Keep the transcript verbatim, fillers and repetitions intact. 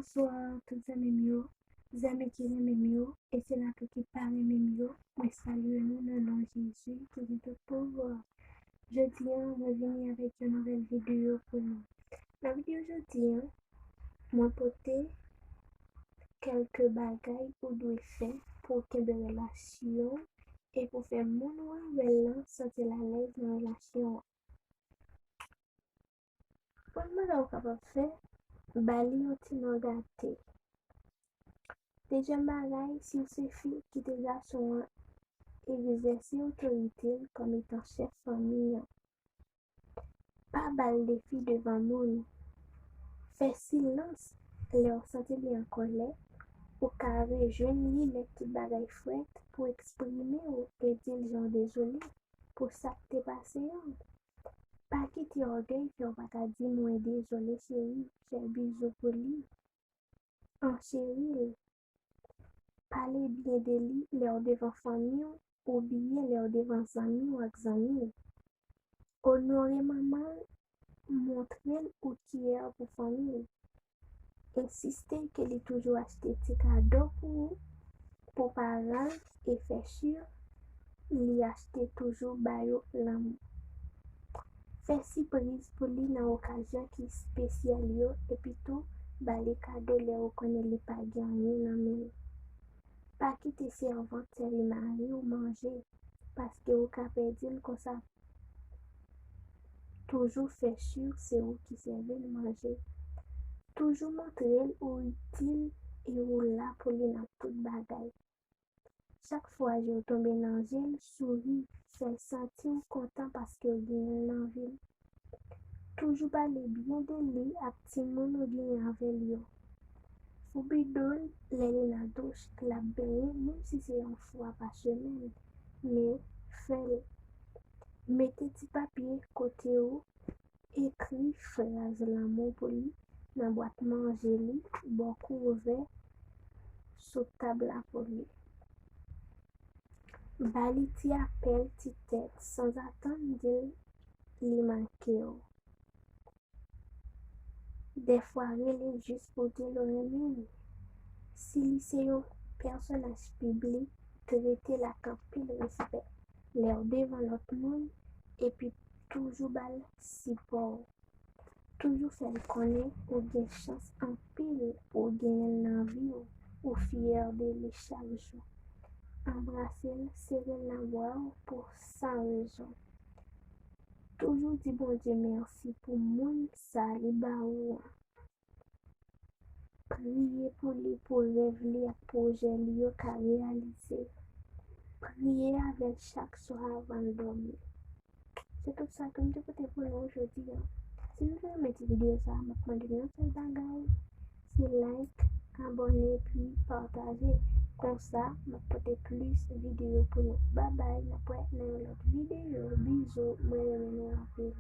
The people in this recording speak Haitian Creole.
Bonswa tout zanmi m yo, zanmi ki renmen m yo, e sila tou ki pa renmen m yo, mwen salye nou nan non Jezi ki gen tout pouvwa. Jodi a, mwen vini avèk yon nouvèl videyo pou nou. Nan videyo jodi a, mwen pote kèlke bagay ou dwe fè pou w kenbe relasyon e pou fè moun ou avè l lan santi l alèz nan relasyon an. Premye bagay ou kapab fè, ba li yon ti non gate. Dezyèm bagay, si w se fi, kite gason an egzèse otorite l kòm etan chèf fanmi an. Pa ba l defi devan moun. Fè silans lè w santi li an kòlè. Ou ka rejwenn li lè tout bagay frèt pou w eksprime w e di l jan w dezole pou sa k te pase an. Pa kite ògèy fè w pa ka di mwen dezole cheri, fè bizou pou li, ancheri l. Pale byen de li lè w devan fanmi w oubyen lè w devan zanmi w ak zanmi w. Onore manman l, montre l ou kyè pou fanmi w. Ensiste ke li toujou achte ti kado pou ou, pou paran l e fè si li achte toujou ba yo lanmou. Fè sipriz pou li nan okazyon ki espesyal yo epi tou ba li kado lè ou konnen li pa gen anyen nan men l. Pa kite sèvant sèvi mari w manje, paske ou ka pèdi l konsa. Toujou fè si se ou ki sèvi l manje. Toujou montre l ou itil e ou la pou li nan tout bagay. Chak fwa je w tonbe nan je l, souri, fè l santi w kontan paske w genyen l nan vi l. Toujou pale byen de li ak timoun ou genyen avè l yo. Foubi do l lè li nan douch, l ap benyen, menm si se yon fwa pa semèn, men fè l. Mete ti papye kote ou ekri fraz lanmou pou li nan bwat manje li, bò kouvè, sou tab la pou li. Ba li ti apèl, ti tèks, sanzatann di l li manke w. Dèfwa rele jis pou di l ou renmen l. Si li se yon pèsonaj piblik, trete l ak anpil respè lè w devan lòt moun, epi toujou ba l sipò w. Toujou fè l konnen ou gen chans anpil pou w genyen l nan vi w, ou fyè de li chak jou. Anbrase l, sere l nan bra w pou san rezon. Toujou di Bondye mèsi pou moun sa li ba ou an. Priye pou li pou rèv li ak pwojè li yo ka reyalize. Priye avè l chak swa avan l dòmi. Se tout sa ke m te pote pou nou jodi a. Si nou te renmen ti videyo sa a, m ap mande nou yon sèl bagay, se like, abòne epi pataje. Konsa, m ap pote plis videyo pou nou. Babay, n ap wè nan yon lòt videyo. Bizou, mwen renmen nou anpil.